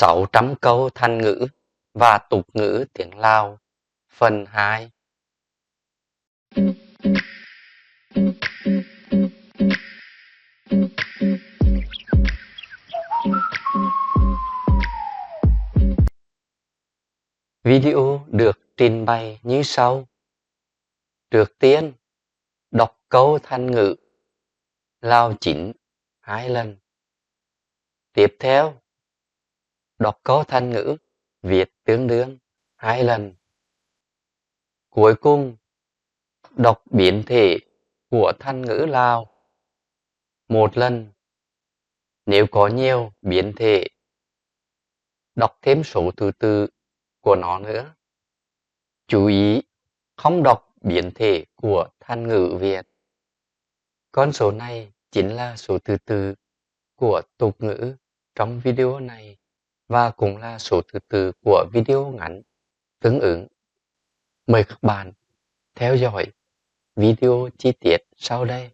Tau trăm câu Thanh ngữ và tục ngữ tiếng Lào phần hai. Video được trình bày như sau. Trước tiên, đọc câu Thanh ngữ Lao chín hai lần. Tiếp theo, đọc câu Thanh ngữ Việt tương đương hai lần. Cuối cùng, đọc biến thể của Thanh ngữ Lao một lần. Nếu có nhiều biến thể, đọc thêm số thứ tự của nó nữa. Chú ý, không đọc biến thể của Thanh ngữ Việt. Con số này chính là số thứ tự của tục ngữ trong video này và cũng là số thứ tự của video ngắn tương ứng. Mời các bạn theo dõi video chi tiết sau đây.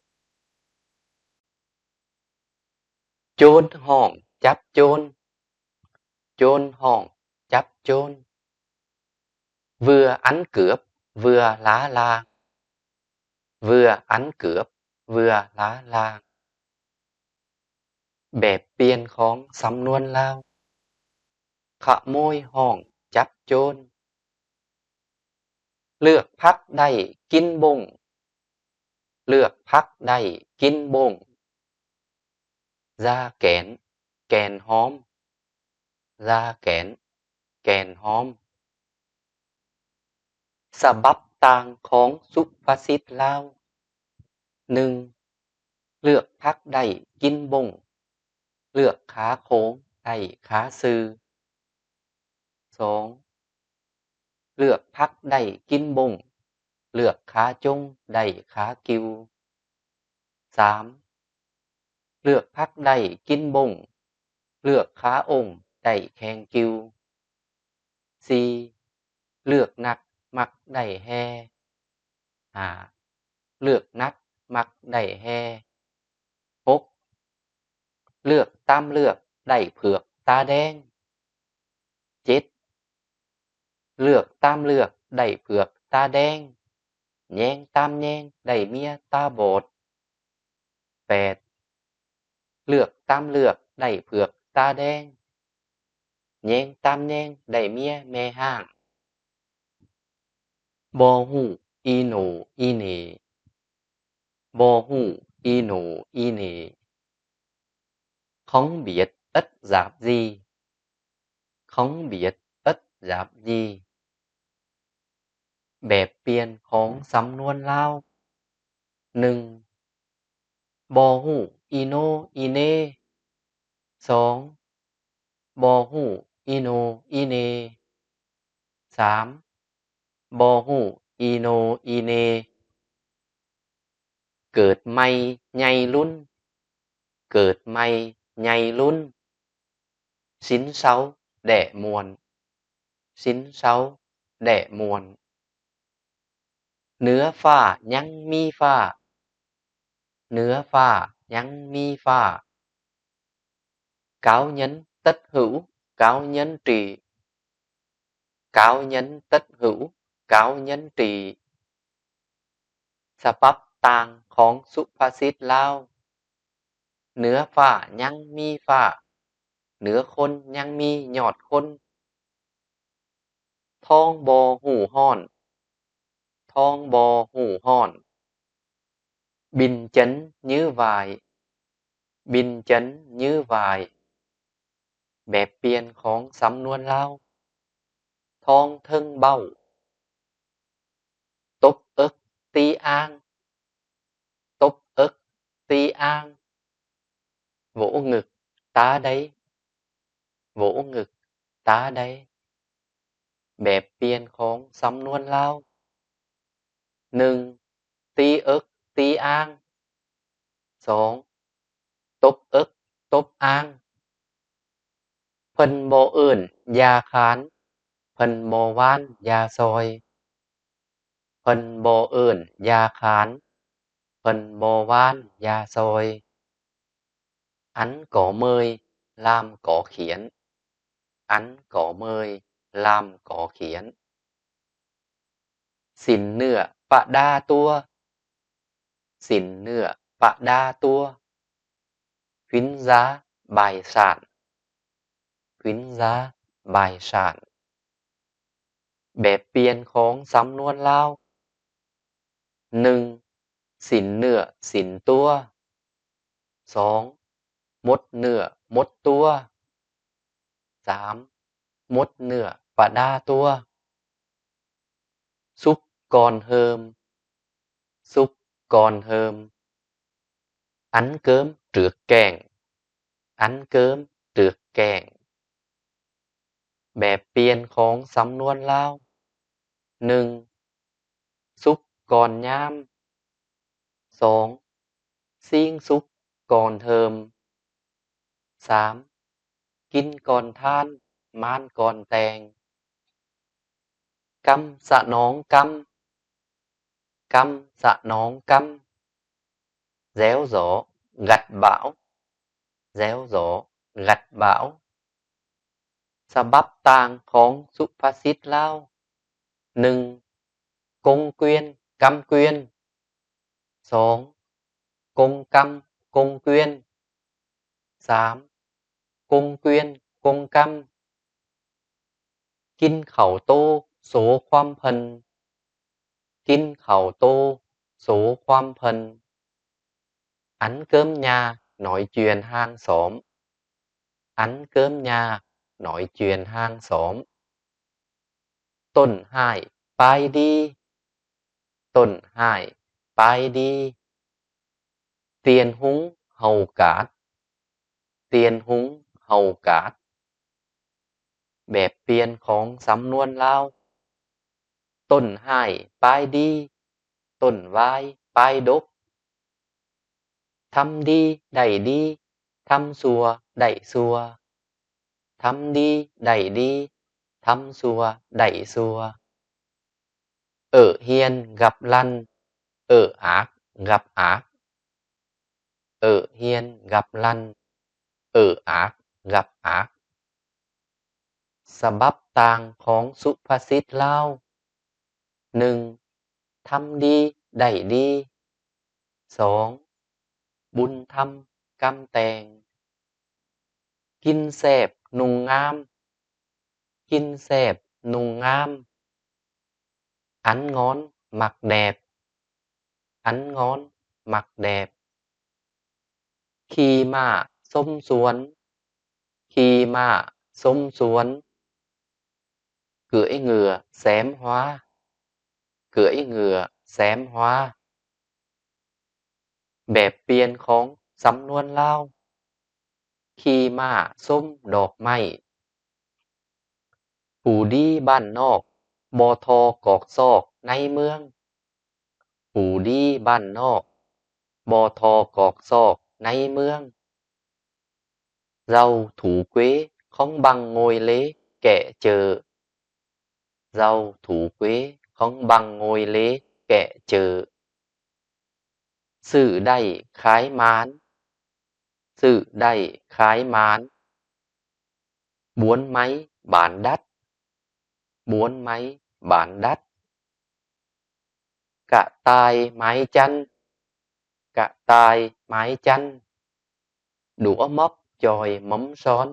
Chôn hỏng chắp chôn. Chôn hỏng chắp chôn. Vừa ăn cướp vừa lá làng. Vừa ăn cướp vừa lá làng. ແບບປ່ຽນຂອງສຳນວນລາວ. Khả môi hỏng chắp chôn. ເລືອກຜັກໄດ້ກິນບົ້ງ. ເລືອກຜັກໄດ້ກິນບົ້ງ. Da kén, kèn hòm. Da kén, kèn hòm. ສະບັບຕ່າງຂອງສຸພາສິດລາວ. ໜຶ່ງ ເລືອກຜັກໄດ້ກິນບົ້ງ. ເລືອກຂາໂຄ້ງໄດ້ຂາຊື່. ສອງ ເລືອກຜັກໄດ້ກິນບົ້ງ. ເລືອກຂາຈົງໄດ້ຂາກິວ. ສາມ ເລືອກຜັກໄດ້ກິນບົ້ງ. ເລືອກຂາອົ່ງໄດ້ແຂ່ງກິວ. ສີ່ ເລືອກໜັກມັກໄດ້ແຮ່. ຫ້າ ເລືອກໜັກມັກໄດ້ແຮ່. ຫົກ ເລືອກຕາມເລືອກໄດ້ເຜືອກຕາແດງ. ເຈັດ ເລືອກຕາມເລືອກໄດ້ເຜືອກຕາແດງ. ແຍງຕາມແຍງໄດ້ເມຍຕາບອດ. ແປດ ເລືອກຕາມເລືອກໄດ້ເຜືອກຕາແດງ. ແຍງຕາມແຍງໄດ້ເມຍແມ່ຮ້າງ. ບໍ່ຮູ້ອີໂໜອີເໜ. ບໍ່ຮູ້ອີໂໜອີເໜ. Không biết ít giáp gì. Không biết ít giáp gì. ແບບປ່ຽນຂອງສຳນວນລາວ. ໜຶ່ງ ບໍ່ຮູ້ອີໂໜອີເໜ. ສອງ ບໍ່ຮູ້ອີໂໜອີເໜ. ສາມ ບໍ່ຮູ້ອີໂໜອີເໜ. ເກີດໃໝ່ໃຫຍ່ລຸນ. ເກີດໃໝ່ໃຫຍ່ລຸນ. Xin sau đẻ muộn. Xin sau đẻ muộn. ເໜືອຟ້າຍັງມີຟ້າ. ເໜືອຟ້າຍັງມີຟ້າ. Cao nhân tất hữu, cao nhân trị. Cao nhân tất hữu, cao nhân trị. ສະບັບຕ່າງຂອງສຸພາສິດລາວ. ເໜືອຟ້າຍັງມີຟ້າ. ເໜືອຄົນຍັງມີຍອດຄົນ. ທ້ອງບໍ່ຮູ້ຮ້ອນ. ທ້ອງບໍ່ຮູ້ຮ້ອນ. Bình chân như vậy. Bình chân như vậy. ແບບປ່ຽນຂອງສຳນວນລາວ. ທ້ອງເທິງເບົ້າ. ຕົບເອິກຕີອ່າງ. ຕົບເອິກຕີອ່າງ. Vỗ ngực ta đây. Vỗ ngực ta đây. ແບບປ່ຽນຂອງສຳນວນລາວ. ໜຶ່ງ ຕີເອິກຕີອ່າງ. ສອງ ຕົບເອິກຕົບອ່າງ. ເພິ່ນບໍ່ເອີ້ນຢ່າຂານ. ເພິ່ນບໍ່ຫວ່ານຢ່າຊອຍ. ເພິ່ນບໍ່ເອີ້ນຢ່າຂານ. ເພິ່ນບໍ່ຫວ່ານຢ່າຊອຍ. Ăn có mười, làm có khiển. 銀ក៏楣，藍ក៏楔。絃恼ိວປະດາຕົວ 絃ເນື້ອປະດາຕົວ. ຂວິນຢາບາຍຊານ ຂວິນຢາບາຍຊານ. ແບບປ່ຽນຂອງສຳນວນລາວ. ໜຶ່ງ ສິ້ນເນື້ອສິ້ນຕົວ. ສອງ ໝົດເນື້ອໝົດຕົວ. ສາມ ໝົດເນື້ອປະດາຕົວ. ສຸກກ່ອນເຮີ່ມ ສຸກກ່ອນເຮີ່ມ. ອັນເກີມຖືກແກ້ງ ອັນເກີມຖືກແກ້ງ. ແບບປ່ຽນຂອງສຳນວນລາວ. ໜຶ່ງ ສຸກກ່ອນຍາມ. ສອງ ຊິງສຸກກ່ອນເຮີ່ມ. ສາມ ກິນກ່ອນທານ ມານກ່ອນແຕ່ງ. ກຳສະໜອງກຳ ກຳສະໜອງກຳ. ແຊວຈໍກັດບາວ ແຊວຈໍກັດບາວ. ສະບັບຕ່າງຂອງສຸພາສິດລາວ. ໜຶ່ງ ກົງກວຽນກຳກວຽນ. ສອງ ກົງກຳກົງກວຽນ. ສາມ ກົງກວຽນກົງກຳ. ກິນເຂົ້າໂຕໂສຄວາມເພິ່ນ ກິນເຂົ້າໂຕໂສຄວາມເພິ່ນ. ອັນເກີມຫຍ້າໜ້ອຍຈວຽນຮ່າງສອມ ອັນເກີມຫຍ້າໜ້ອຍຈວຽນຮ່າງສອມ. ຕົ້ນຮ້າຍປາຍດີ ຕົ້ນຮ້າຍປາຍດີ. ຕຽນຮຸງເຫົ່າກາດ ຕຽນຮຸງເຫົ່າກາດ. ແບບປ່ຽນຂອງສຳນວນລາວ. ຕົ້ນຮ້າຍປາຍດີ ຕົ້ນຫວາຍປາຍດົກ. ທຳດີໄດ້ດີ ທຳຊົ່ວໄດ້ຊົ່ວ. ທຳດີໄດ້ດີ ທຳຊົ່ວໄດ້ຊົ່ວ. ເອີ່ຮຽນກັບລັນ ເອີ່ອາກກັບອາກ. ເອີ່ຮຽນກັບລັນ ເອີ່ອາກກັບອາກ. ສະບັບຕ່າງຂອງສຸພາສິດລາວ. ໜຶ່ງ ທຳດີໄດ້ດີ. ສອງ ບຸນທຳກຳແຕ່ງ. ກິນແຊບນຸ່ງງາມ ກິນແຊບນຸ່ງງາມ. ອັນງອນມັກແດບ ອັນງອນມັກແດບ. ຂີ່ມ້າຊົມສວນ ຂີ່ມ້າຊົມສວນ. ເກືອຍເຫງື່ອແຊມຮວາ ເກືອຍເຫງື່ອແຊມຮວາ. ແບບປ່ຽນຂອງສຳນວນລາວ. ຂີ່ມ້າຊົມດອກໄມ້. ຜູ້ດີບ້ານນອກ ບໍ່ທໍ່ກອກຊອກໃນເມືອງ. ຜູ້ດີບ້ານນອກ ບໍ່ທໍ່ກອກຊອກໃນເມືອງ. ເຈົ້າຖູເກວຂອງບັງໂງຍເລແກະເຈີ. ເຈົ້າຖູເກວຂອງບັງໂງຍເລແກະເຈີ. ຊື້ໄດ້ຂາຍໝານ ຊື້ໄດ້ຂາຍໝານ. ບວນໄມ້ບານດັດ ບວນໄມ້ບານດັດ. ກະຕ່າຍໝາຍຈັນ ກະຕ່າຍໝາຍຈັນ. ດຸອະໝອກຈ່ອຍໝົມຊ້ອນ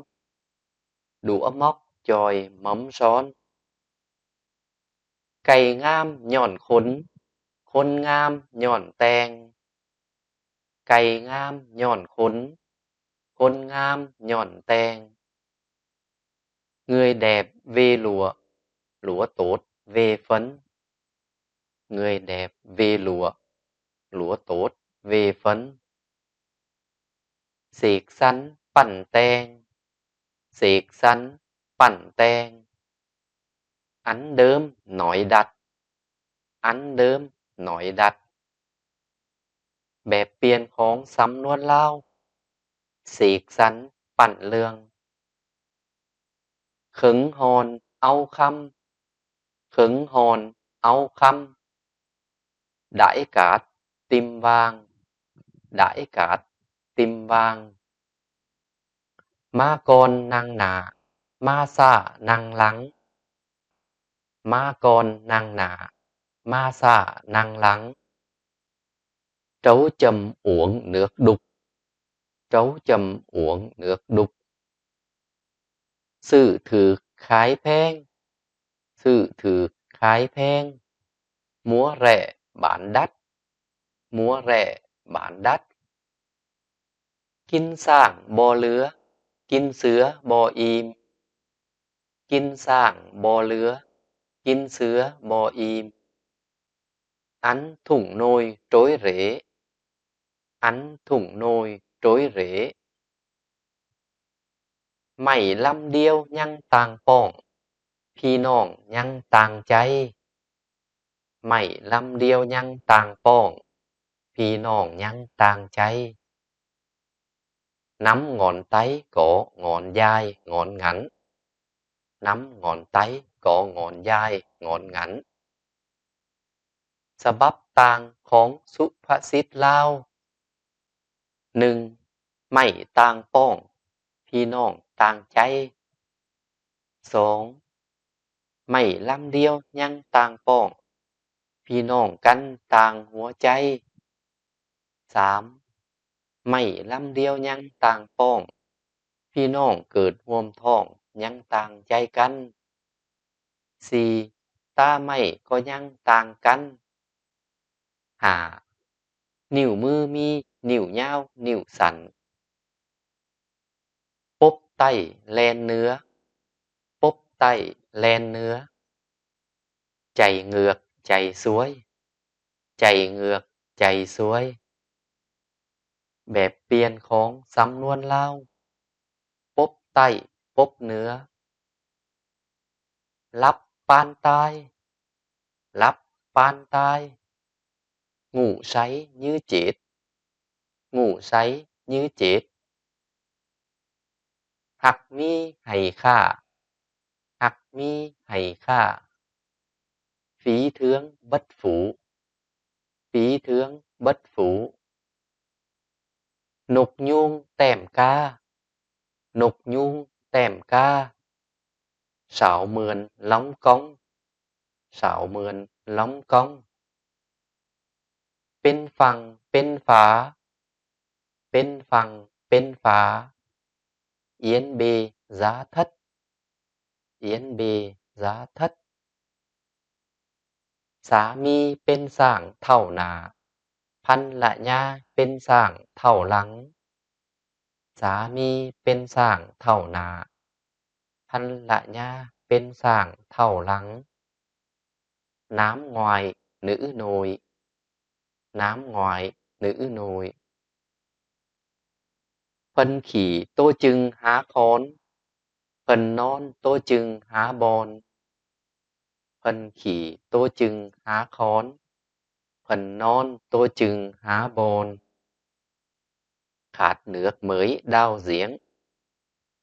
ດຸອະໝອກຈ່ອຍໝົມຊ້ອນ. ໄກ່ງາມຍ້ອນຂົນ ຄົນງາມຍ້ອນແຕ່ງ. ໄກ່ງາມຍ້ອນຂົນ ຄົນງາມຍ້ອນແຕ່ງ. ເງື່ອຍແດບເວລົວ ລັວໂຕດເວເຟິນ. ເງື່ອຍແດບເວລົວ ລັວໂຕດເວເຟິນ. ເສກສັນປັ້ນແຕ່ງ ເສກສັນປັ້ນແຕ່ງ. ອັນເດີມໜ້ອຍດັດ ອັນເດີມໜ້ອຍດັດ. ແບບປ່ຽນຂອງສຳນວນລາວ. ເສກສັນປັ້ນເລື່ອງ. ເຂີງຮ່ອນເອົາຄຳ ເຂີງຮ່ອນເອົາຄຳ. ດາຍກາດຕິ່ມວ່າງ ດາຍກາດຕິ່ມວ່າງ. ມາກ່ອນນັ່ງໜ້າ ມາຊ້ານັ່ງຫຼັງ, ມາກ່ອນນັ່ງໜ້າ, ມາຊ້ານັ່ງຫຼັງ. Trâu chậm uống nước đục, trâu chậm uống nước đục. ຊື້ຖືກຂາຍແພງ, ຊື້ຖືກຂາຍແພງ. งัວແຣະບານດັດ, ງົວແຣະບານດັດ. ກິນຊ້າງບໍ່ເຫຼືອ, ກິນເສືອບໍ່ອີ່ມ. ກິນຊ້າງບໍ່ເຫຼືອ, ກິນເສືອບໍ່ອີ່ມ. Ăn thủng nồi trôi rể, ăn thủng nồi trôi rể. ໄມ້ລຳດຽວຍັງຕ່າງປ້ອງ, ພີ່ນ້ອງຍັງຕ່າງໃຈ. ໄມ້ລຳດຽວຍັງຕ່າງປ້ອງ, ພີ່ນ້ອງຍັງຕ່າງໃຈ. Năm ngón tay có ngón dài ngón ngắn, năm ngón tay có ngón dài ngón ngắn. ສະບັບຕ່າງຂອງສຸພາສິດລາວ. ໜຶ່ງ, ໄມ້ຕ່າງປ້ອງ, ພີ່ນ້ອງຕ່າງໃຈ. ສອງ, ໄມ້ລຳດຽວຍັງຕ່າງປ້ອງ, ພີ່ນ້ອງກັນຕ່າງຫົວໃຈ. ສາມ, ໄມ້ລຳດຽວຍັງຕ່າງປ້ອງ, ພີ່ນ້ອງເກີດຮ່ວມທ້ອງຍັງຕ່າງໃຈກັນ. ສີ່, ຕາໄມ້ກໍຍັງຕ່າງກັນ. ຫ້າ, ນິ້ວມືມີນິ້ວຍາວນິ້ວສັ້ນ. ປົບໃຕ້ແລ່ນເໜືອ, ປົບໃຕ້ແລ່ນເໜືອ. ໃຈເງືອກໃຈສວຍ, ໃຈເງືອກໃຈສວຍ. ແບບປ່ຽນຂອງສຳນວນລາວ. ປົບໃຕ້ປົບເໜືອ. ຫຼັບປານຕາຍ, ຫຼັບປານຕາຍ. ງູໃສ່ຍືເຈັດ, ງູໃສ່ຍືເຈັດ. ຮັກມີໃຫ້ຂ້າ, ຮັກມີໃຫ້ຂ້າ. ຝີເທືອງເບິດຝູງ, ຝີເທືອງເບິດຝູງ. ນົກຍູງແຕ້ມກາ, ນົກຍູງແຕ້ມກາ. ສາວເມືອນລຳກອງ, ສາວເມືອນລຳກອງ. ເປັນຝັ່ງເປັນຝາ, ເປັນຝັ່ງເປັນຝາ. ເອຍນເບ ຢາທັດ, ເອຍນເບ ຢາທັດ. ສາມີເປັນຊ້າງເທົ້າໜ້າ, ພັນລະຍາເປັນຊ້າງເທົ້າຫຼັງ. ສາມີເປັນຊ້າງເທົ້າໜ້າ, ພັນລະຍາເປັນຊ້າງເທົ້າຫຼັງ. ນ້ຳງວາຍໜືໜ່ວຍ, ນ້ຳງວາຍໜືໜ່ວຍ. ເພິ່ນຂີ່ໂຕຈຶງຫາຂອນ, ເພິ່ນນອນໂຕຈຶງຫາບ່ອນ. ເພິ່ນຂີ່ໂຕຈຶງຫາຂອນ, ເພິ່ນນອນໂຕຈຶງຫາບ່ອນ. ຂາດເໜືອກເໝີຍດາວສຽງ,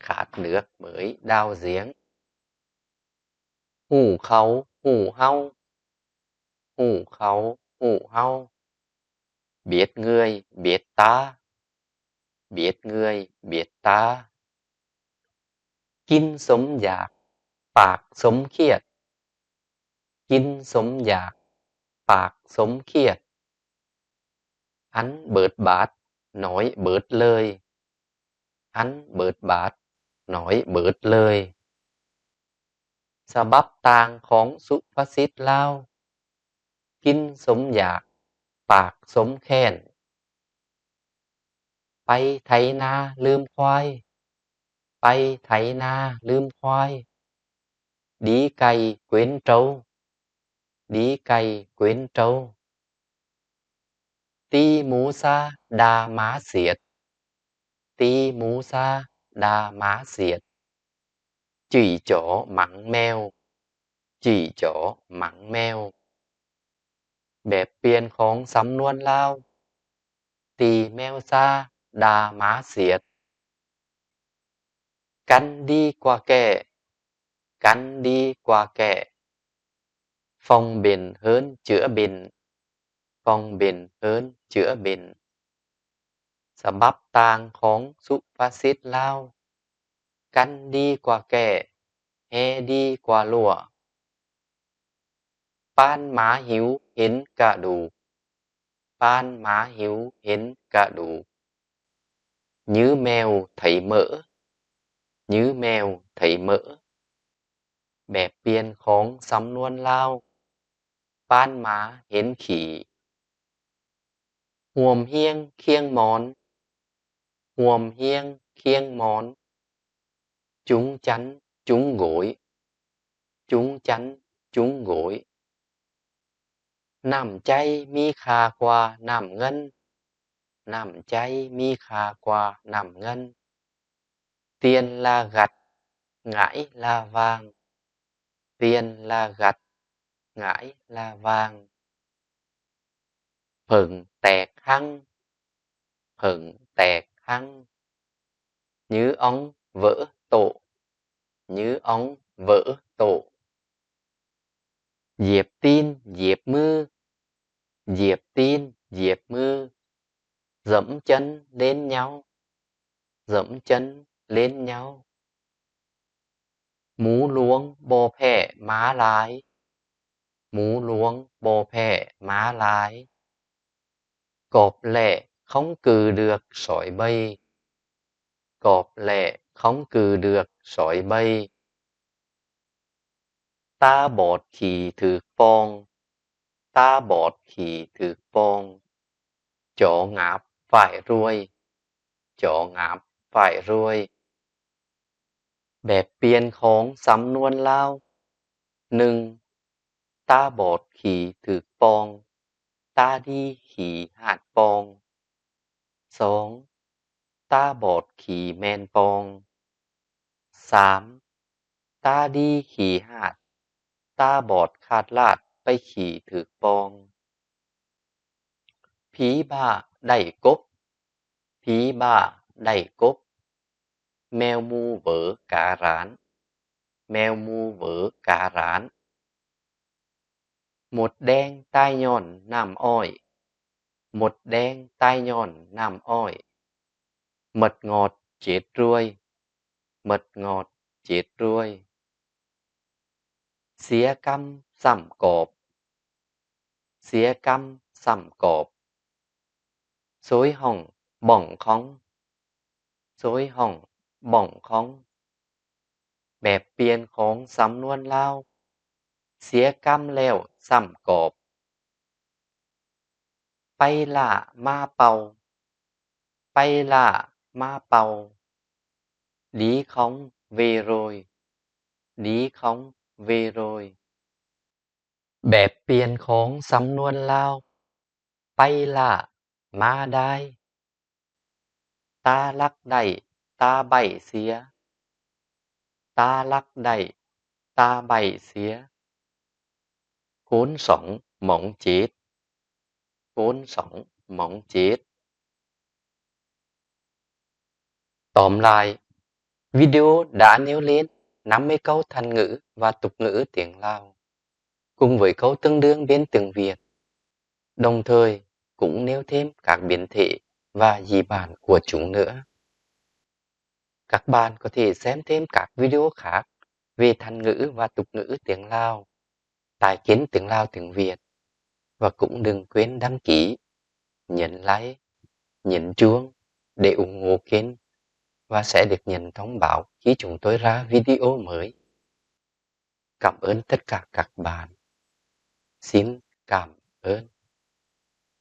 ຂາດເໜືອກເໝີຍດາວສຽງ. ຫູເຂົາຫູເຮົາ, ຫູເຂົາຫູເຮົາ. ບຽດເງືອຍບຽດຕາ, ບຽດເງືອຍບຽດຕາ. ກິນສົມຢາກ, ປາກສົມຄຽດ, ກິນສົມຢາກ, ປາກສົມຄຽດ. ອັນເບີດບາດໜ້ອຍເບີດເລີຍ, ອັນເບີດບາດໜ້ອຍເບີດເລີຍ. ສະບັບຕ່າງຂອງສຸພາສິດລາວ. ກິນສົມຢາກ, ປາກສົມແຄ້ນ. ໄປໄຖນາລືມຄວາຍ, ໄປໄຖນາລືມຄວາຍ. ດີໄກ່ເກວັນເຕົາ, ດີໄກ່ເກວັນເຕົາ. ຕີໝູຊາດ່າໝາສຽດ, ຕີໝູຊາດ່າໝາສຽດ. ຈື່ຈໍໝັງແມວ, ຈື່ຈໍໝັງແມວ. ແບບປ່ຽນຂອງສຳນວນລາວ. ຕີແມວຊາດ່າໝາສຽດ. ກັນດີກວ່າແກ້, ກັນດີກວ່າແກ້. ຟອງເບັນເຮີນເຈືອເບັນ, ຟອງເບັນເຮີນເຈືອເບັນ. ສະບັບຕ່າງຂອງສຸພາສິດລາວ. ກັນດີກວ່າແກ້ ແຮ່ດີກວ່າລົວ. ປານໝາຫິວເຫັນກະດູກ ປານໝາຫິວເຫັນກະດູກ ຍືແມວໄຖເໝີ ຍືແມວໄຖເໝີ. ແບບປ່ຽນຂອງສຳນວນລາວ ປານໝາເຫັນຂີ້. ຮ່ວມຮຽງຄຽງໝອນ ຮ່ວມຮຽງຄຽງໝອນ ຈຸງຈັນຈຸງໂຫງຍ ຈຸງຈັນຈຸງໂຫງຍ. ນ້ຳໃຈມີຄ່າກວ່ານ້ຳເງິນ ນ້ຳໃຈມີຄ່າກວ່ານ້ຳເງິນ. ຕຽນລະກັດ ຫງາຍລະວາງ ຕຽນລະກັດ ຫງາຍລະວາງ. ເຜິ້ງແຕກຮັງ ເຜິ້ງແຕກຮັງ ຍືອອງເຫວີໂຕ ຍືອອງເຫວີໂຕ. ຢຽບຕີນຢຽບມື ຢຽບຕີນຢຽບມື dẫm chân lên nhau ເສີມເຈິນເລນເຍົາ. ໝູຫຼວງບໍ່ແພ້ໝາຫຼາຍ ໝູຫຼວງບໍ່ແພ້ໝາຫຼາຍ. ກອບແຫຼະຂອງກືເລືອກສອຍໃບ ກອບແຫຼະຂອງກືເລືອກສອຍໃບ. ຕາບອດຂີ້ຖືກປ່ອງ ຕາບອດຂີ້ຖືກປ່ອງ ຈໍງາບຝ້າຍລວຍ ຈໍງາບຝ້າຍລວຍ. ແບບປ່ຽນຂອງສຳນວນລາວ ໜຶ່ງ ຕາບອດຂີ້ຖືກປ່ອງ ຕາດີຂີ້ຫາດປ່ອງ. ສອງ ຕາບອດຂີ້ແມ່ນປ່ອງ. ສາມ ຕາດີຂີ້ຫາດ ຕາບອດຂາດລາດໄປຂີ້ຖືກປ່ອງ. ຜີບ້າໄດ້ກົບ ຜີບ້າໄດ້ກົບ ແມວໝູເຫວີກາຫຼານ ແມວໝູເຫວີກາຫຼານ. ມົດແດງຕາຍຍ້ອນນ້ຳອ້ອຍ ມົດແດງຕາຍຍ້ອນນ້ຳອ້ອຍ ໝົດງອດເຈັດລວຍ ໝົດງອດເຈັດລວຍ. ເສຍກຳຊ້ຳກອບ ເສຍກຳຊ້ຳກອບ ໂຊຍຫ້ອງບ້ອງຂອງ ໂຊຍຫ້ອງບ້ອງຂອງ. ແບບປ່ຽນຂອງສຳນວນລາວ ເສຍກຳແລ້ວຊ້ຳກອບ ໄປລ້າມາເປົ່າ ໄປລ້າມາເປົ່າ ດີຂອງເວໂຣຍ ດີຂອງເວໂຣຍ. ແບບປ່ຽນຂອງສຳນວນລາວ ໄປລ້າມາດາຍ ຕາຫຼັກໄດ້ຕາໃບ້ເສຍ ຕາຫຼັກໄດ້ຕາໃບ້ເສຍ. ໂກນສອງໝອງເຈັດ ໂກນສອງໝອງເຈັດ. ຕອມລາຍ video đã nêu lên năm mươi câu thành ngữ và tục ngữ tiếng Lào, cùng với câu tương đương biến tiếng Việt, đồng thời cũng nêu thêm các biến thể và dị bản của chúng nữa. Các bạn có thể xem thêm các video khác về thành ngữ và tục ngữ tiếng Lào tại kênh Tiếng Lào Tiếng Việt. Và cũng đừng quên đăng ký, nhấn like, nhấn chuông để ủng hộ kênh và sẽ được nhận thông báo khi chúng tôi ra video mới. Cảm ơn tất cả các bạn. Xin cảm ơn.